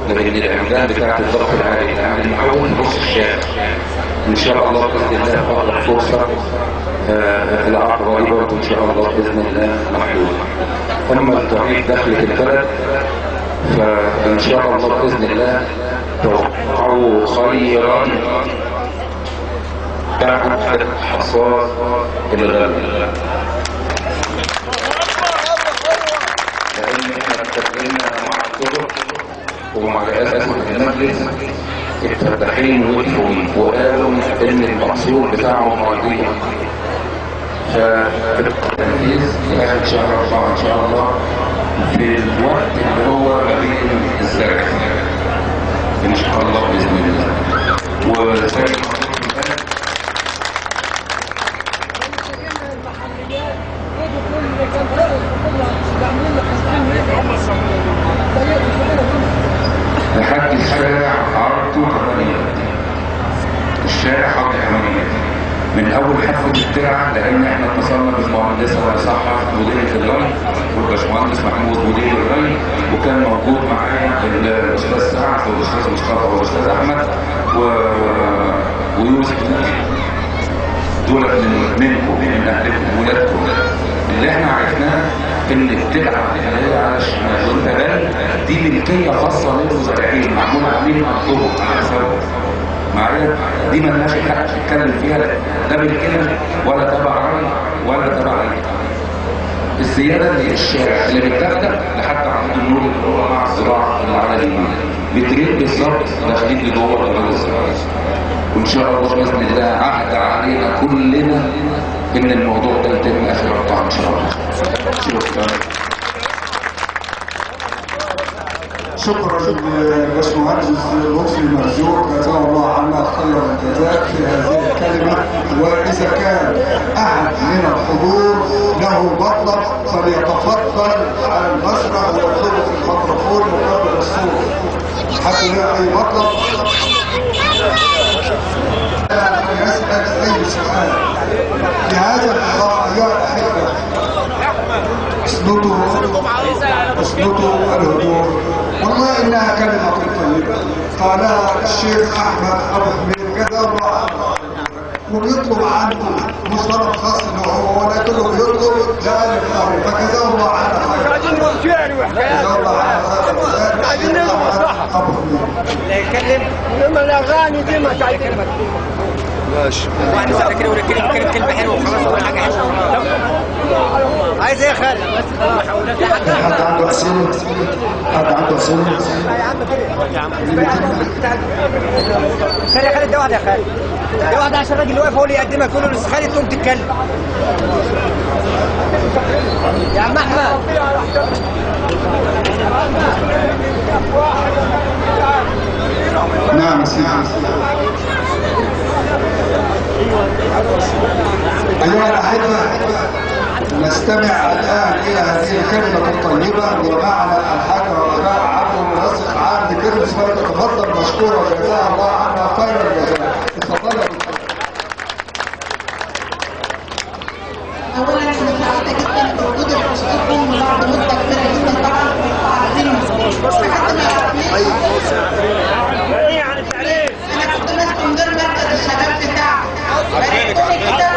لان العمدان بتاعت الضغط العالي العامل معاهم نص الشارع. ان شاء الله باذن الله في اقرب فرصة العقبة دي برضه ان شاء الله باذن الله محلولة. اما الطريق دخلت البلد فان شاء الله باذن الله توقعوا خيرا بعد حصاد الغلة، لان احنا اتكلمنا مع الطرق ومع رئاسة المجلس، الفلاحين وقفوا وقالوا ان المحصول بتاعهم مرضية، فالتنفيذ في اخر شهر 4 ان شاء الله، في الوقت اللي هو ما بين الزرع ان شاء الله باذن الله. وزي لحد الشارع عرضه 8، الشارع عرض 8 من اول حفلة الترعه، لان احنا اتصلنا بالمهندسه صحة مديرية الري والباشمهندس محمود مدير الري، وكان موجود معايا الاستاذ سعد والاستاذ مصطفى والاستاذ احمد ويوسف، دول منكم من اهلكم ولادكم. اللي احنا عرفناه ان الترعه اللي هي على الشمال وانت جاي دي ملكية خاصة للمزارعين، معمولة عليهم عندهم على حسابهم معايا، دي مالناش حق نتكلم فيها، لا ملكنا ولا تبع ري ولا تبع ري. الزيادة اللي هي الشارع اللي متاخده لحد عند النور اللي هو مع الزراعة اللي على اليمين مترين بالظبط داخلين لجوه الارض الزراعية. وان شاء الله باذن الله عهد علينا كلنا ان الموضوع ده يتم اخر 4 ان شاء الله. شكرا. شكرا للباشمهندس لطفي مرزوق، جزاه الله عنا خير الجزاء في هذه الكلمة. واذا كان احد من الحضور له مطلب فليتفضل على المسرح ويطلبه في الميكروفون مقابل الصوت. حد له اي مطلب يسأل اي سؤال في هذا اللقاء. ايها الاحبة اسندوا الهدوء، والله انها كلمة طيبة قالها الشيخ احمد ابو حميد جزاه الله عنه، وبيطلب عنه مش طلب خاص انه هو، ولكنه بيطلب لأهل الارض، فجزاه الله عنا خير. جزاه الله عنا خير. عايزين ابو حميد لا يتكلم انما الاغاني دي ما تعجبك. ماشي. واحد ساعة كده ولا كلمة كلمة حلوة وخلاص ولا حاجة حلوة. عايز ايه يا خالد؟ بس خلاص. حد عنده أسئلة؟ حد عنده أسئلة؟ يا عم كده يا عم. خلي يا خالد ده واحدة يا خالد. ده واحدة عشان الراجل اللي واقف هو اللي يقدمها كله، بس خالد تقوم تتكلم. يا عم أحمد. نعم سيدي. أيها الأحبة نستمع الآن إلى هذه الكلمة الطيبة، ومعنا الحاج رجاء عبد المنسق عام لكرمس، فلتتفضل مشكورة جزاها الله عنا خير الجزاء. اتفضل. أولا أنا سعيدة جدا بوجود وسطكم بعد مدة كبيرة جدا، طبعا عارفين حد ما يعرفنيش. أنا كنت ماسكة مدير مركز الشباب بتاعي بقالي كده،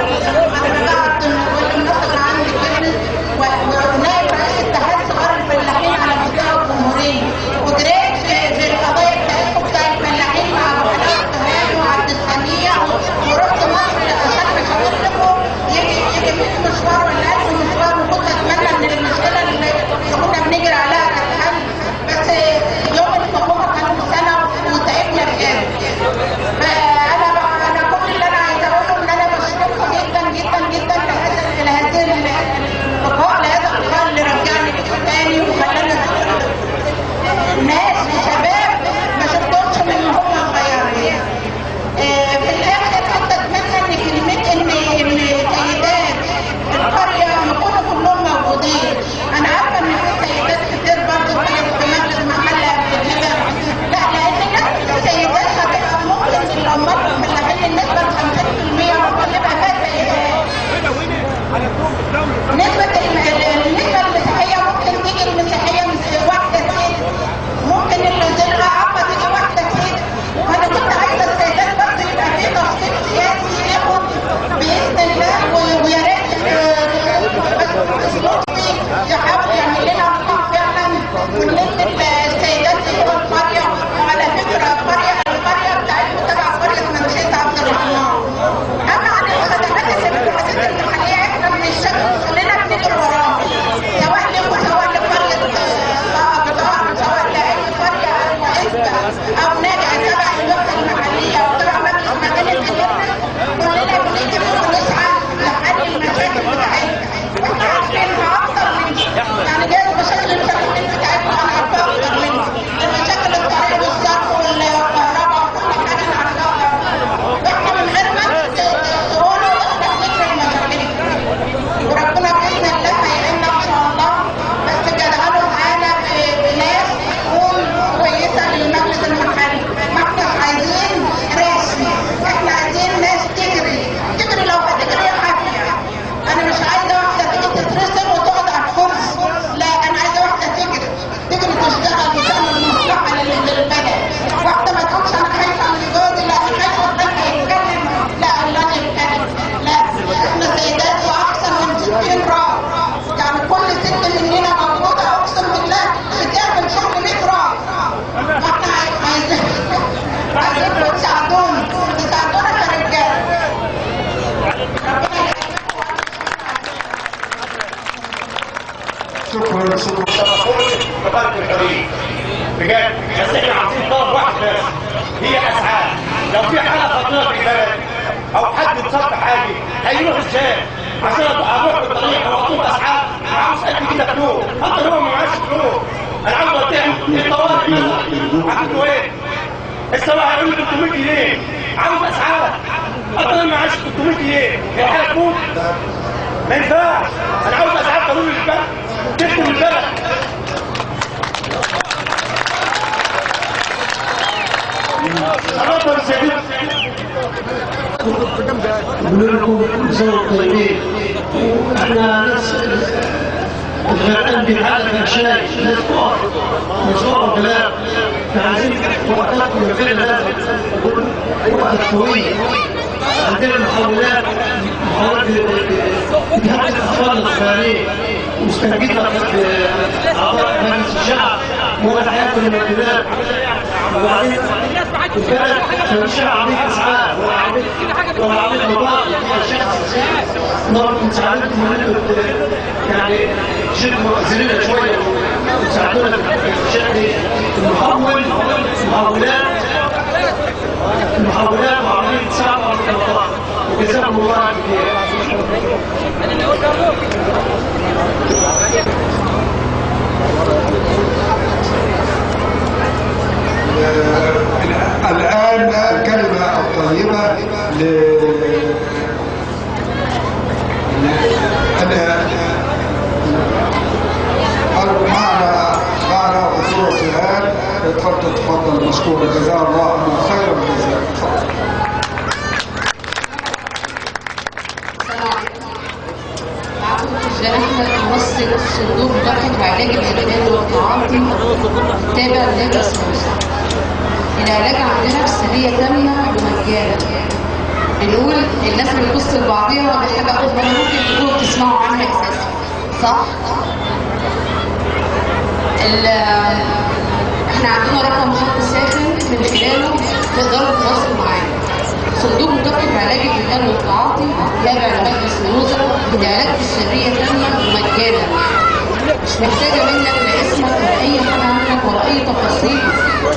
أنا بعد والمنسق العام لكرمس ونائب رئيس اتحاد صغار الفلاحين على مستوى الجمهورية، وجريت في القضايا بتاعتكم بتاع الفلاحين مع أبو حلاوة التهامي وعبد السميع، ورحت مصر عشان مشاكل لكم يجي 100 مشوار ولا 1000 مشوار، وكنت أتمنى إن المشكلة اللي كنا بنجري عليها بجد. بس احنا عاوزين طلب واحد بس، هي الاسعار. لو في حاله خطيرة في البلد او حد اتصاب في حاجة هيروح ازاي؟ عشان اروح بالطريق واطلب اسعار، عاوز قد كده فلوس، حتى لو ما معاش فلوس انا عاوز اوديها الطوارئ مثلا، عارفه ايه؟ السواق هيقول لي 300 جنيه، عاوز اسعار، حتى لو ما معاش 300 جنيه الحالة تموت. ما ينفعش، انا عاوز اسعار قانون للبلد، تخدم البلد. بنقول لكم كل سنة وانتم طيبين. واحنا ناس الغرقان بيتعلق شاي، ناس فقراء، ناس فقراء وغلاب، فعايزين وقتكم من غير لازم وقت قوية. عندنا محاولات بتهدد الاطفال الصغيرين واستنجدنا باعضاء مجلس الشعب ولا حياة من البلاد. وبعدين البلد مش عربية اسعاف ولا عربية مطار فيها شخص، نرجو مساعدتكم ان انتم يعني تشدوا مؤازرنا شوية وتساعدونا في شكل المحاولات وعملية اسعاف وعربية المطار. وجزاكم الله خير. الآن الكلمة الطيبة ل معنا دكتورة جهاد، تفضل مشكورة، جزاها الله عنا خير الجزاء. تفضل. احمد، ممثل صندوق مكافحة وعلاج الادمان والتعاطي تابع لمجلس مصر. العلاج عندنا بسريه تامة ومجانا. بنقول الناس بتبص لبعضيها، دي حاجة اول مرة ممكن تكونوا بتسمعوا عنها اساسا، صح؟ احنا عندنا رقم خط ساخن من خلاله تقدروا تتواصلوا معانا. صندوق مكافحة علاج الإدمان والتعاطي تابع لمجلس الوزراء، العلاج بالسرية تامة ومجانا. مش محتاجة منك لا اسمك ولا أي حاجة عنك ولا أي تفاصيل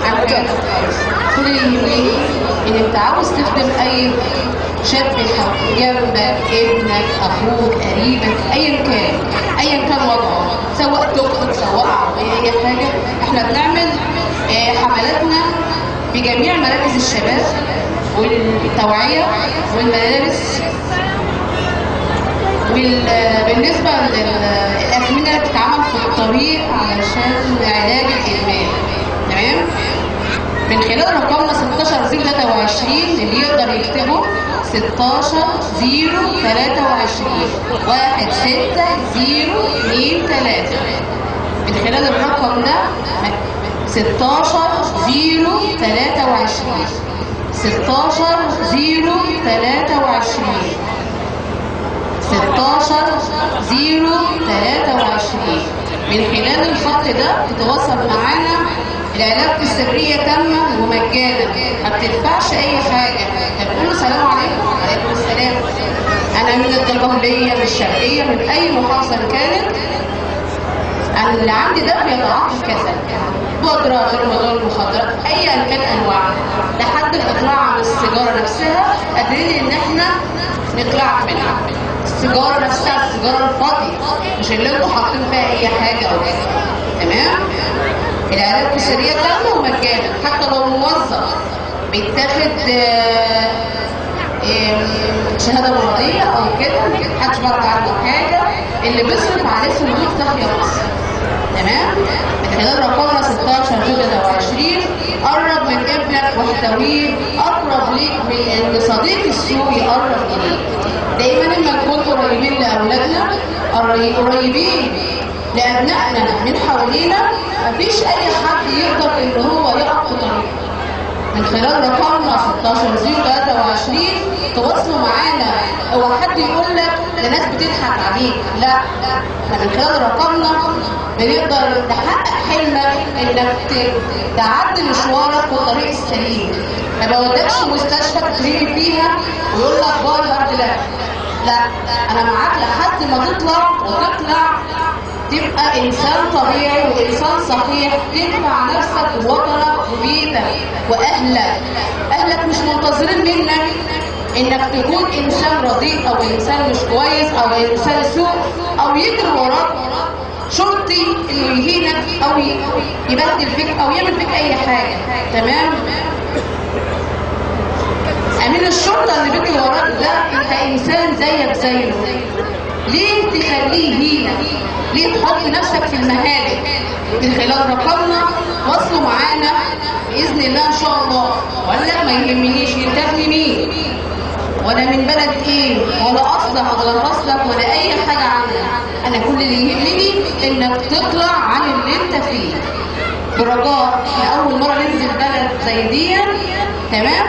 عن حياتك خالص. كل اللي يهمني إن أنت عاوز تخدم أي شاب جنبك، ابنك، أخوك، قريبك، أيا كان، أيا كان وضعه، سواء توك توك سواء عربية، أي حاجة. إحنا بنعمل حملاتنا بجميع مراكز الشباب والتوعية والمدارس. بالنسبة للأكمنة اللي بتتعمل في الطريق علشان علاج الإدمان، تمام؟ من خلال رقمنا 16023 اللي يقدر يكتبه 16023 16023. من خلال الرقم ده 16023 16023 16023. من خلال الخط ده تتواصل معانا. العلاج السرية تامة ومجانا، ما بتدفعش أي حاجة. هتقول سلام عليكم، وعليكم السلام، أنا من الدقهلية، من الشرقية، من أي محافظة كانت. أنا اللي عندي ده بيتعاطى كذا، بودرة، غير مضار، المخدرات، أيا كان أنواعها، لحد الإقلاع عن السيجارة نفسها قادرين إن إحنا نقلع منها. السيجارة نفسها، السيجارة الفاضية، مش اللي انتوا حاطين فيها أي حاجة أو كده، تمام؟ العلاج السرية تامة ومجانا، حتى لو موظف بيتاخد شهادة مرضية أو كده، محدش بيعرف عنه حاجة، اللي بيصرف عليه صندوق تحيا مصر، تمام؟ من خلال رقمنا 1623 قرب من ابنك واحتويه، اقرب ليك من ان صديق السوء يقرب اليك. دايما لما نكون قريبين لاولادنا، قريبين لابنائنا من حوالينا، مفيش اي حد يقدر ان هو يقف في طريقه. من خلال رقمنا 16023 تواصلوا معانا. اوعى حد يقول لك ده ناس بتضحك عليك، لا، احنا من خلال رقمنا بنقدر نحقق حلمك انك تعدي مشوارك في الطريق السليم. ما بودكش مستشفى تترمي فيها ويقول لك bye hard luck، لا، انا معاك لحد ما تطلع، وتطلع تبقى انسان طبيعي وانسان صحيح تنفع نفسك. واهلك. اهلك مش منتظرين منك انك تكون انسان رديء او انسان مش كويس او انسان سوء او يجري وراك شرطي انه يهينك او يبهدل فيك او يعمل فيك اي حاجة. تمام؟ امين الشرطة اللي بيجري وراك ده انت انسان زيك زيه، ليه تخليه يهينك؟ ليه تحط نفسك في المهالك؟ من خلال رقمنا وصلوا معانا باذن الله ان شاء الله. ولا ما يهمنيش انت ابن مين ولا من بلد ايه ولا اصلك ولا فصلك ولا اي حاجة عنك، انا كل اللي يهمني انك تطلع عن اللي انت فيه. برجاء احنا اول مرة ننزل بلد زي دي، تمام؟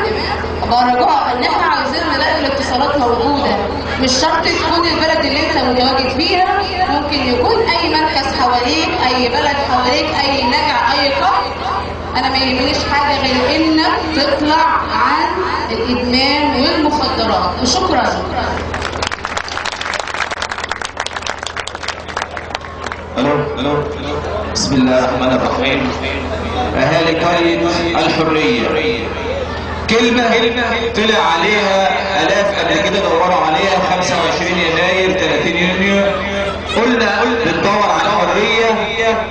برجاء ان احنا عايزين نلاقي الاتصالات موجودة، مش شرط تكون البلد اللي انت متواجد فيها، ممكن يكون اي مركز حواليك، اي بلد حواليك، اي نجع، اي قرية. انا ما يهمنيش حاجة غير انك تطلع عن الادمان والمخدرات. وشكرا. الو الو، بسم الله الرحمن الرحيم. اهالي قرية الحرية، كلمة طلع عليها آلاف قبل كده، دوروا عليها 25 يناير 30 يونيو، قلنا بندور على الحرية،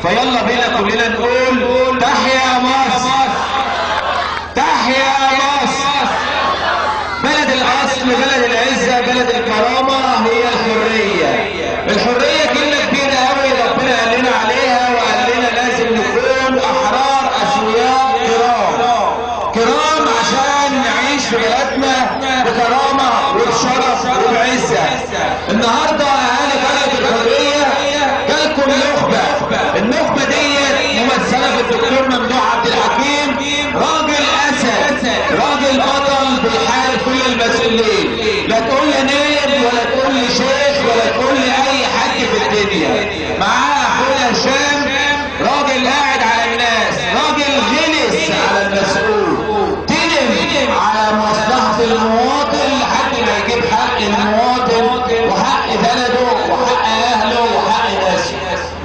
فيلا بينا كلنا نقول تحيا مصر، تحيا مصر، بلد الأصل، بلد العزة، بلد الكرامة، هي الحرية. الحرية كلمة كبيرة أوي، ربنا قال لنا عليها وقال لنا لازم نكون أحرار أسوياء كرام، كرام عشان نعيش في بلدنا بكرامة وبشرف وبعزة. النهارده أهالي قرية الحرية جالكم نخبة، النخبة ديت ممثلة في الدكتور ممدوح عبد الحكيم، راجل أسد، راجل بطل بيحارب كل المسؤولين، لا تقول لي نائب ولا تقول لي شيخ ولا تقول لي أي حد في الدنيا. معاه أخونا هشام، راجل قاعد على الناس، راجل غلس على المسؤول، تنم على مصلحة المواطن لحد ما يجيب حق المواطن وحق بلده وحق أهله وحق ناسه.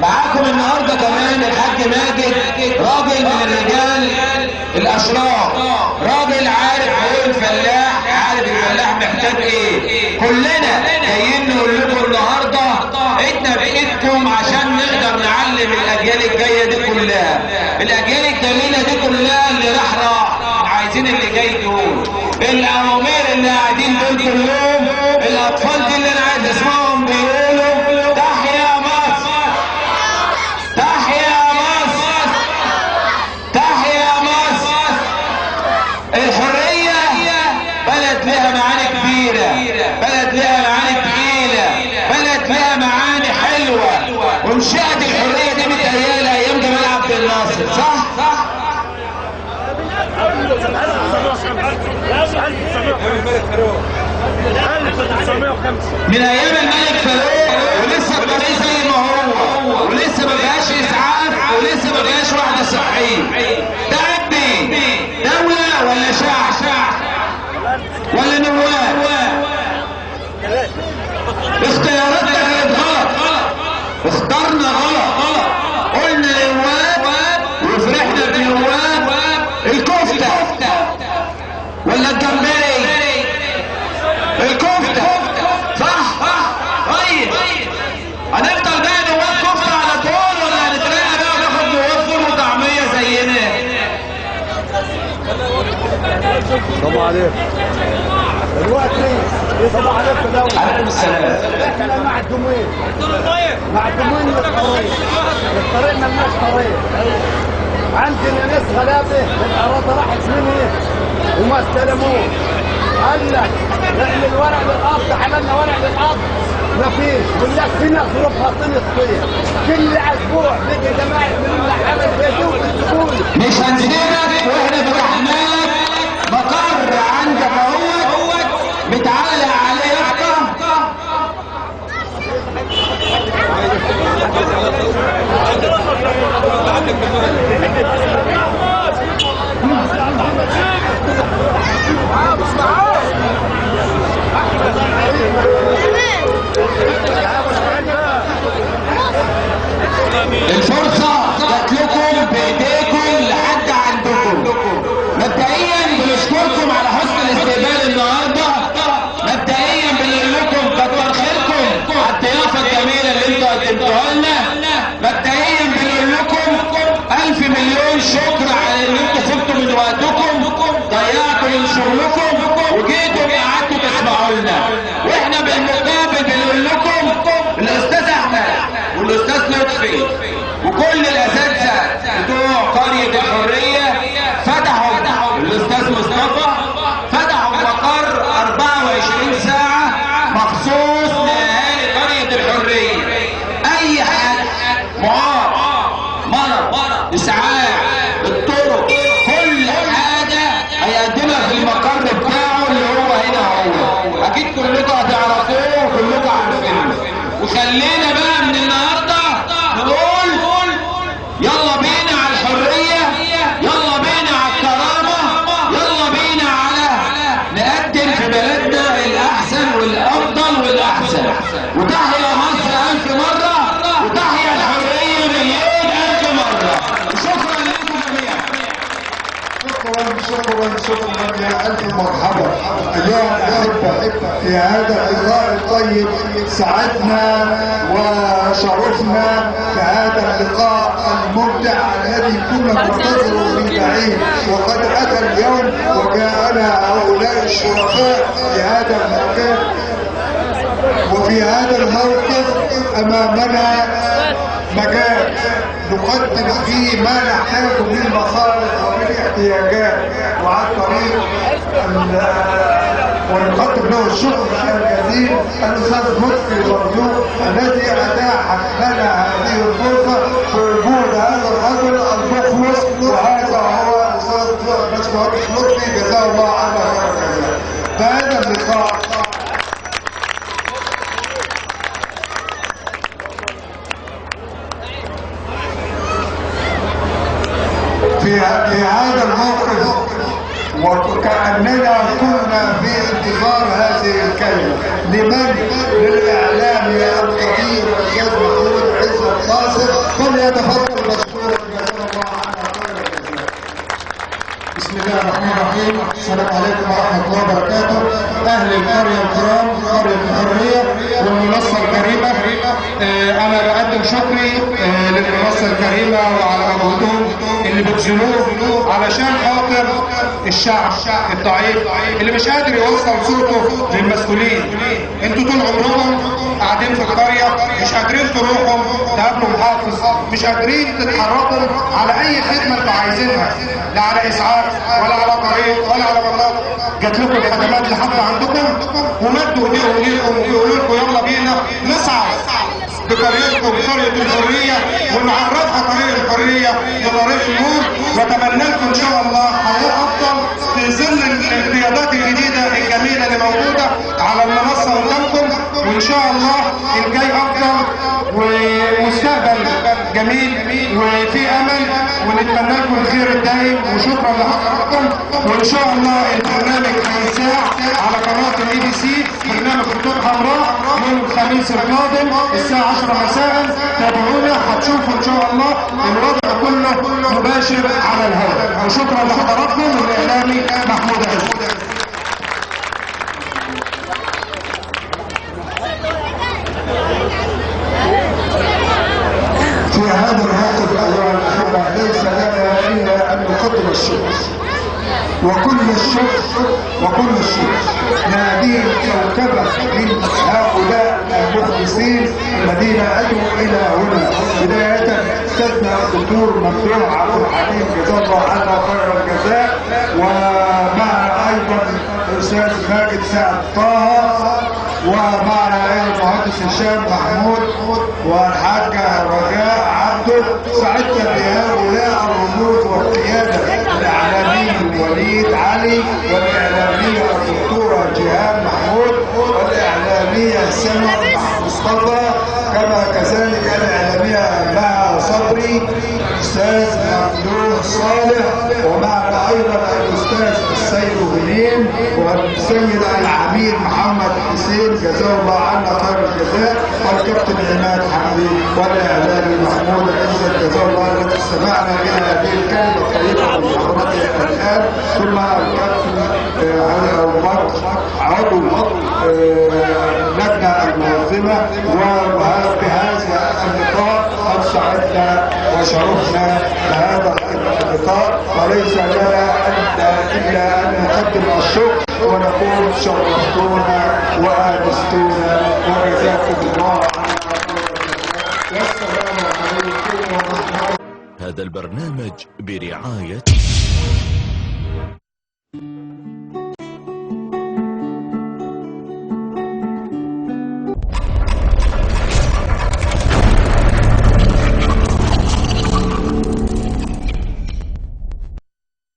معاكم النهارده كمان الحاج ماجد، راجل من الرجال الأشراف، راجل عارف عيون الفلاح، عارف الفلاح محتاج ايه. كلنا جايين نقول لكم النهارده ايدنا بايدكم عشان نقدر نعلم الاجيال الجاية دي كلها، الاجيال الجميلة دي كلها اللي راح، عايزين اللي جاي دول، الاوامير اللي قاعدين دول كلهم، الاطفال دي اللي انا عايز اسمعهم بيقولوا تحيا مصر، تحيا مصر، تحيا مصر. الحرية بلد لها معاني كبيرة، بلد لها معاني تقيلة، بلد لها معاني حلوة. وانشأت الحرية دي متهيألي أيام جمال عبد الناصر، صح؟ من ايام الملك فاروق ولسه الطريق زي ما هو، ولسه ما فيهاش اسعاف، ولسه ما فيهاش وحده صحية. ده ابني دولة ولا شعب ولا نواب؟ اختياراتنا كانت غلط، اخترنا غلط، قلنا نواب وفرحنا بنواب الكفتة ولا الجمبري؟ الكفتة، صح؟ طيب هنفضل بقى نواب كفته على طول ولا هنترقى بقى وناخد نواب فول وطعميه زينا؟ السلام عليكم. دلوقتي السلام عليكم. عليكم السلام. احنا مع الدموين، مع الدموين للطريق، الطريق مالناش طريق. عندنا ناس غلابة الارادة راحت مني وما استلموش. قال لك نعمل ورق للارض، عملنا ورق للارض مفيش. والناس في ناس ظروفها طين طين، كل اسبوع بيجي جماعة يعملوا لنا حمل زي دي وبيسيبوني. مش هنسيبك واحنا فتحنا لك مقر عندك اهوت متعلق عليه يافطة. الفرصة جات لكم بايديكم لحد عندكم، ما شكرا شكرا، يا ألف مرحبا أيها الأحبة في هذا اللقاء الطيب. سعدنا وشرفنا في هذا اللقاء الممتع الذي كنا ننتظره من بعيد، وقد أتى اليوم وجاءنا هؤلاء الشرفاء في هذا المكان وفي هذا الموقف. أمامنا مجال نقدم فيه ما نحتاجه من مصالح ومن احتياجات، وعن طريق ونقدم له الشكر الجزيل الأستاذ لطفي مرزوق الذي أتاح لنا هذه الفرصة في وجود هذا الرجل المخلص، وهذا هو الأستاذ لطفي، جزاه الله عنا خير الجزاء. فهذا اللقاء في هذا الموقف، وكأننا كنا في انتظار هذه الكلمة. لمن؟ للإعلامي القدير الأستاذ محمود عزت ناصر، فليتفضل مشكورا، جزاه الله عنا خير الجزاء. بسم الله الرحمن الرحيم، السلام عليكم ورحمة الله وبركاته. أهل القرية الكرام، قرية الحرية والمنصة الكريمة، أنا بقدم شكري للمنصة الكريمة وعلى مجهودهم اللي بيبذلوه علشان خاطر الشعب الضعيف اللي مش قادر يوصل صوته للمسؤولين. انتوا طول عمركم قاعدين في القرية، مش قادرين تروحوا تقابلوا محافظ، مش قادرين تتحركوا على أي خدمة انتوا عايزينها، لا على إسعاف ولا على طريق ولا على مناطق. جات لكم الخدمات لحد عندكم ومدوا ايديهم ليكم ويقولوا لكم يلا بينا نسعى بقريتكم قرية الحرية ونعرفها طريق الحرية وطريق النور. واتمنى لكم ان شاء الله حياة افضل في ظل القيادات الجديدة الجميلة اللي موجودة على المنصة قدامكم، وان شاء الله الجاي افضل ومستقبل جميل وفي امل، ونتمنى لكم الخير الدائم. وشكرا لحضراتكم، وان شاء الله البرنامج هيذاع على قناة ال ABC، برنامج خطوط حمراء، يوم الخميس القادم الساعة 10 مساء. تابعونا، هتشوفوا ان شاء الله الوضع كله مباشر على الهواء. وشكرا لحضراتكم. والاعلامي محمود عزت. في هذا الموقف أيها الأحبة ليس لنا إلا أن نقدم الشكر، وكل الشكر وكل الشكر لهذه الكوكبة من هؤلاء المخلصين الذين أتوا إلى هنا. بداية أستاذنا الدكتور ممدوح عبد الحليم، جزاه الله عنا خير الجزاء، ومعنا أيضا الأستاذ ماجد سعد طه، ومعنا أيضا المهندس هشام محمود والحاجة رجاء عبده. سعدنا بهؤلاء الرموز والقيادة، الإعلامي وليد علي، والإعلامية الدكتورة جيهان محمود، والإعلامية سما مصطفى، كما كذلك الإعلامية مها صبري، الأستاذ ممدوح صالح، ومعنا أيضا الأستاذ السيد غنيم والسيد العميد محمد حسين، جزاه الله عنا خير الجزاء، والكابتن عماد حمدي، والإعلامي محمود عزت، جزاه الله عنا. استمعنا إلى هذه الكلمة الطيبة من حضرته الآن، ثم الكابتن عضو اللجنة المنظمة. وبهذا اللقاء قد سعدنا وشرفنا بهذا اللقاء، وليس لنا إلا أن نقدم الشكر ونقول شرفتونا وآنستونا وجزاكم الله عنا خير. والسلام عليكم ورحمة الله. هذا البرنامج برعاية